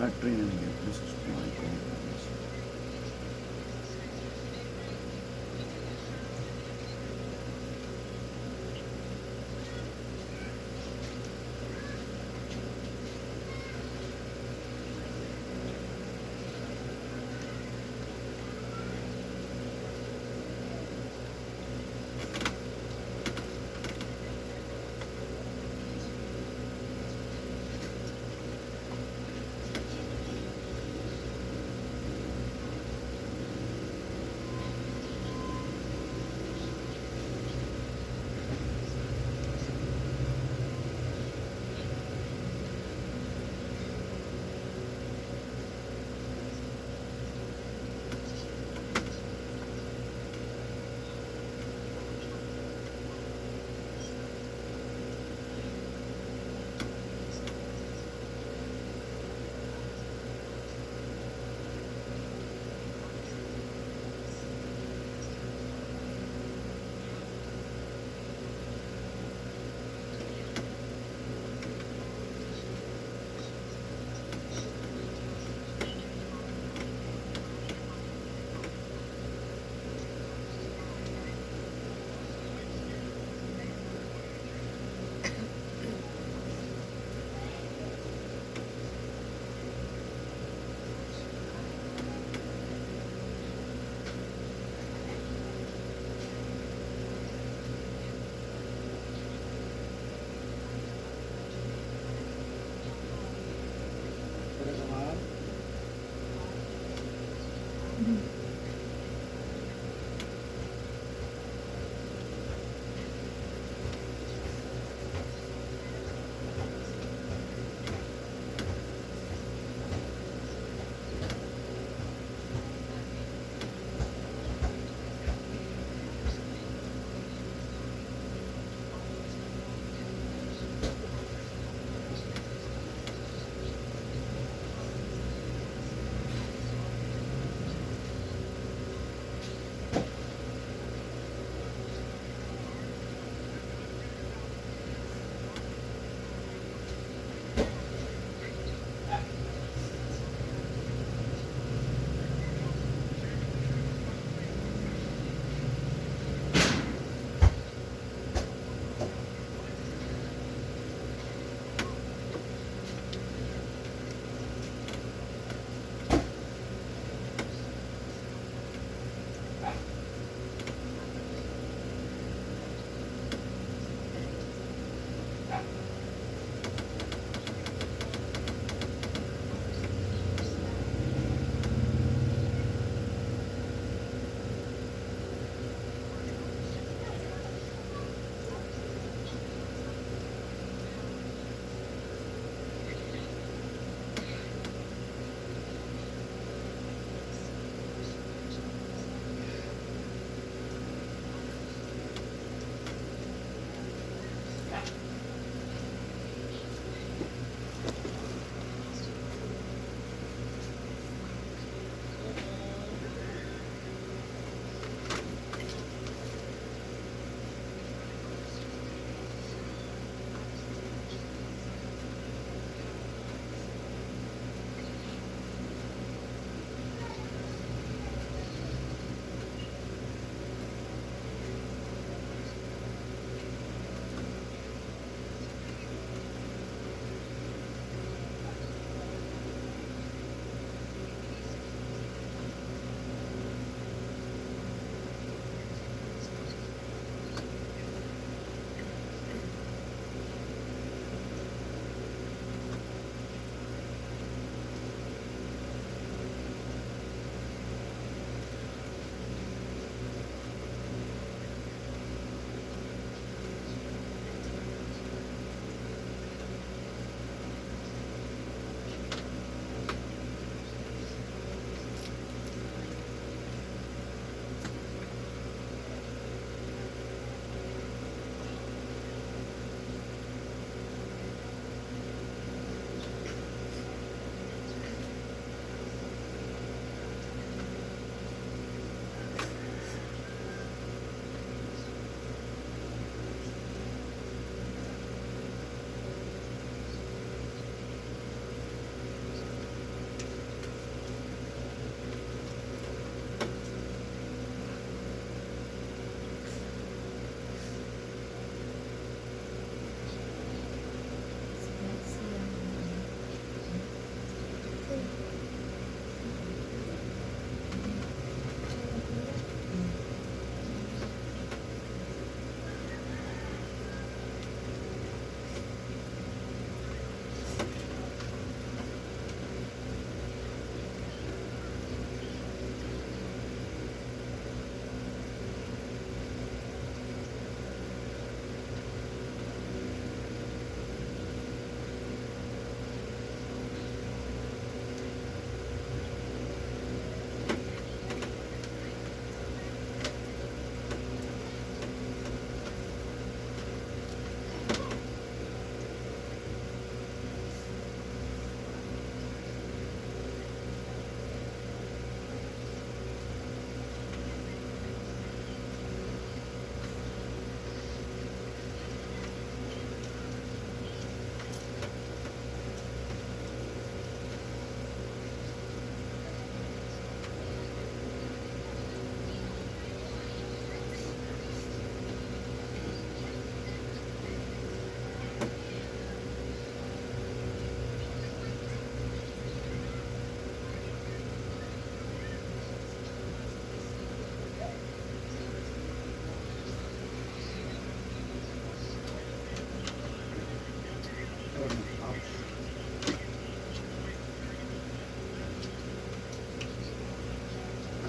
Factory ನನಗೆ எப்படி சிஸ்டம் ஆகிக்கும்?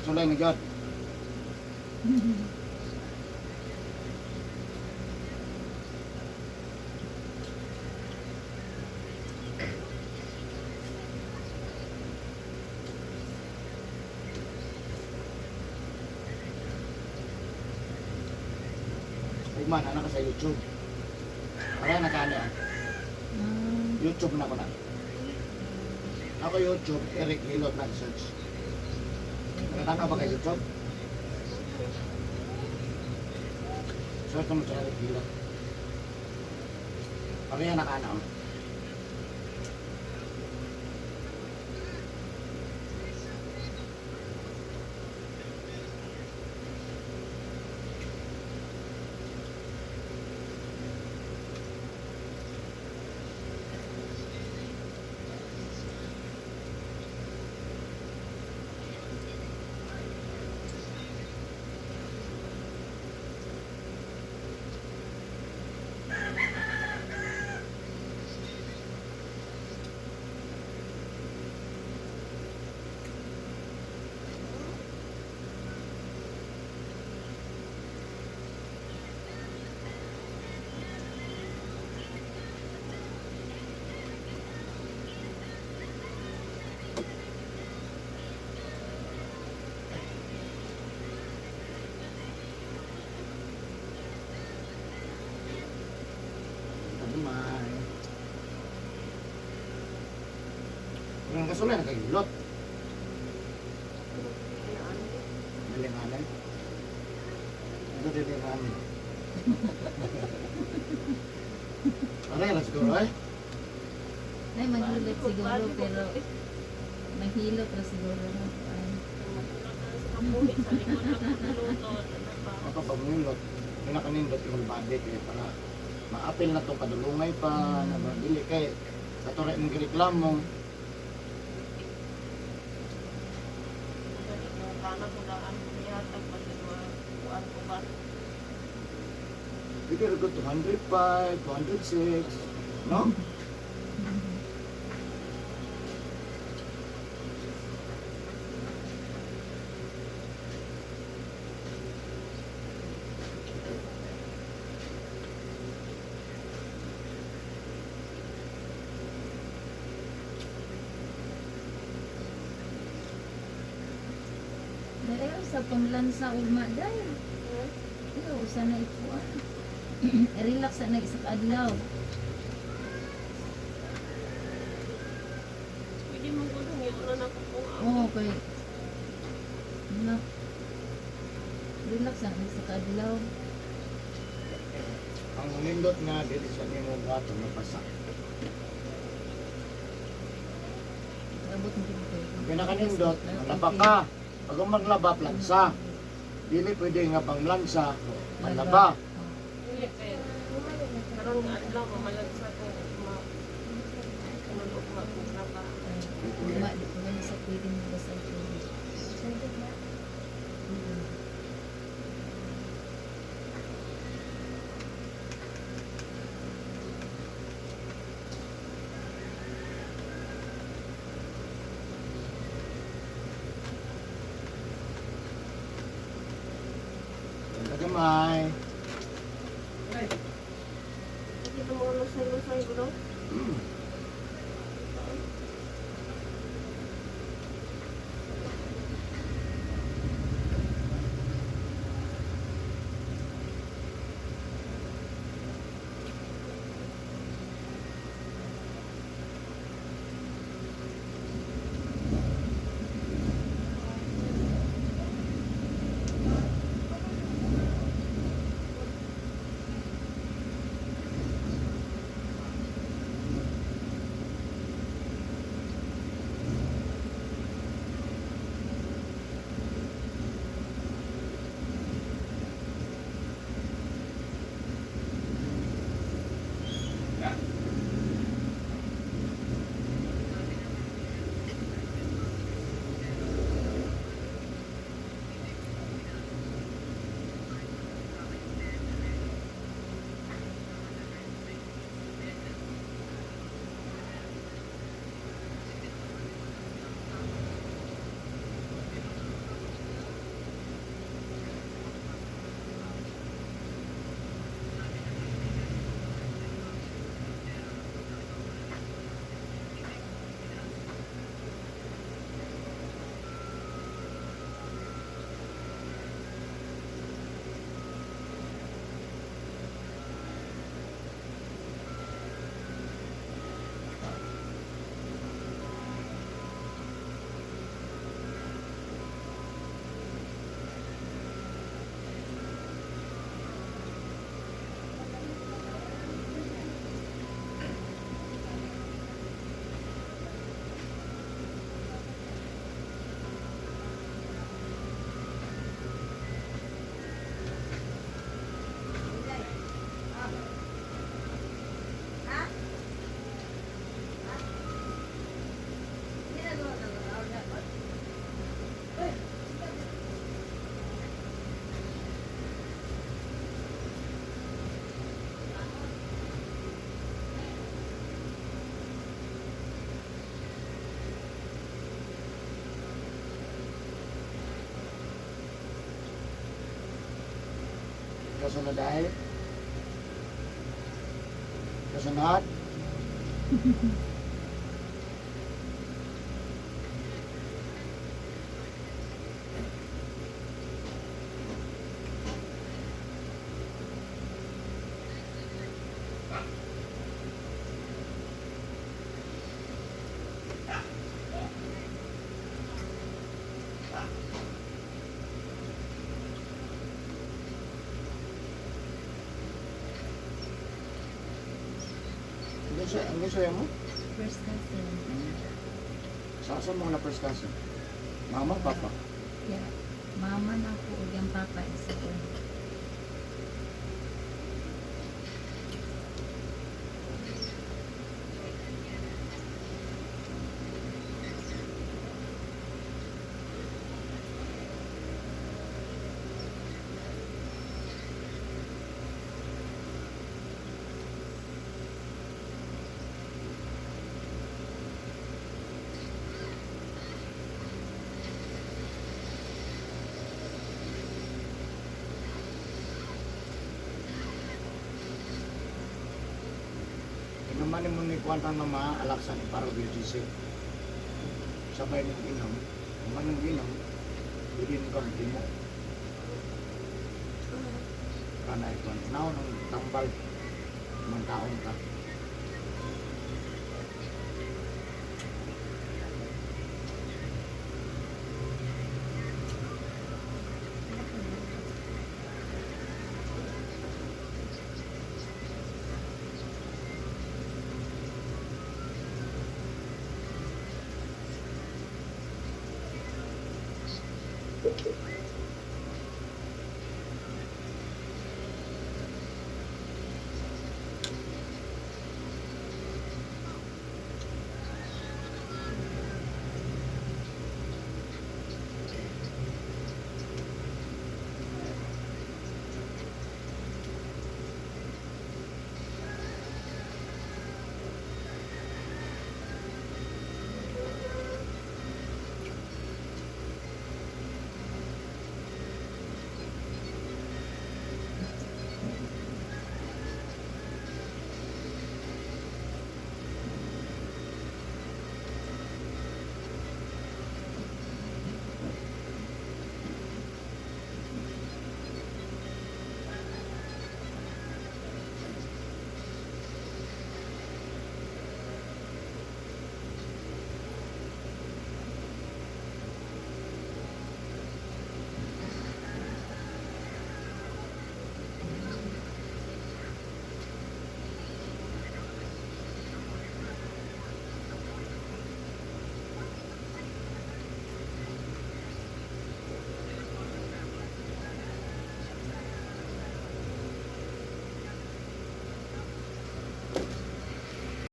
Sulay na gyud. Ugma na ka sa YouTube. Para na ka ah. YouTube na ko na. Ako YouTube, Eric Hilot na search. Nakatanaw ba kay YouTube? Search mo sa Eric Hilot. Pareha na ka na, oh. Kagamay. Ang kasulay na kay Hilot. Malinganay. Ito din. Pareha lang siguro eh. Nay, maghilot siguro, pero maghilot ra siguro. No? Ay. Ako pag nindot, pinakanindot yung body kay para maapil na itong kadulungay pa, na ba, dili kay sa tura imong gireklamo. Pwede rin ko 205, 206, no? Dahil sa panglansa ugma dahil. Iyo, usa na ikuan. Relax na isa ka adlaw. Pwede mo gulong yung una na kung Oo, kay na relax na isa ka adlaw. Ang nindot nga dili sa nimo buhaton mapasa. Abot mo dito. Ang pinakanindot, malaba ka. Pag maglaba, plansa. Dili pwede nga panglansa, malaba. Dili kay karon nga adlaw mamalagsa ko ma kanang ugma ko na ba. Ugma, di ko man sa pwede mo basta tubig. Kagamay. Hindi ko mga lusay-lusay bro. Kasunod ay? Kasunod? Ang gusto mo? First cousin. Sa asa mo na first cousin? Mama, papa? Yeah. Mama na ako ug ang papa isa ko. Inuman mo ni Kwantan mama, alaksan ni para BGC. Sabay ng inom, inuman ng inom, bilin ko ang timo. Kanay kwan. Now, nung tambal, mantaon ka.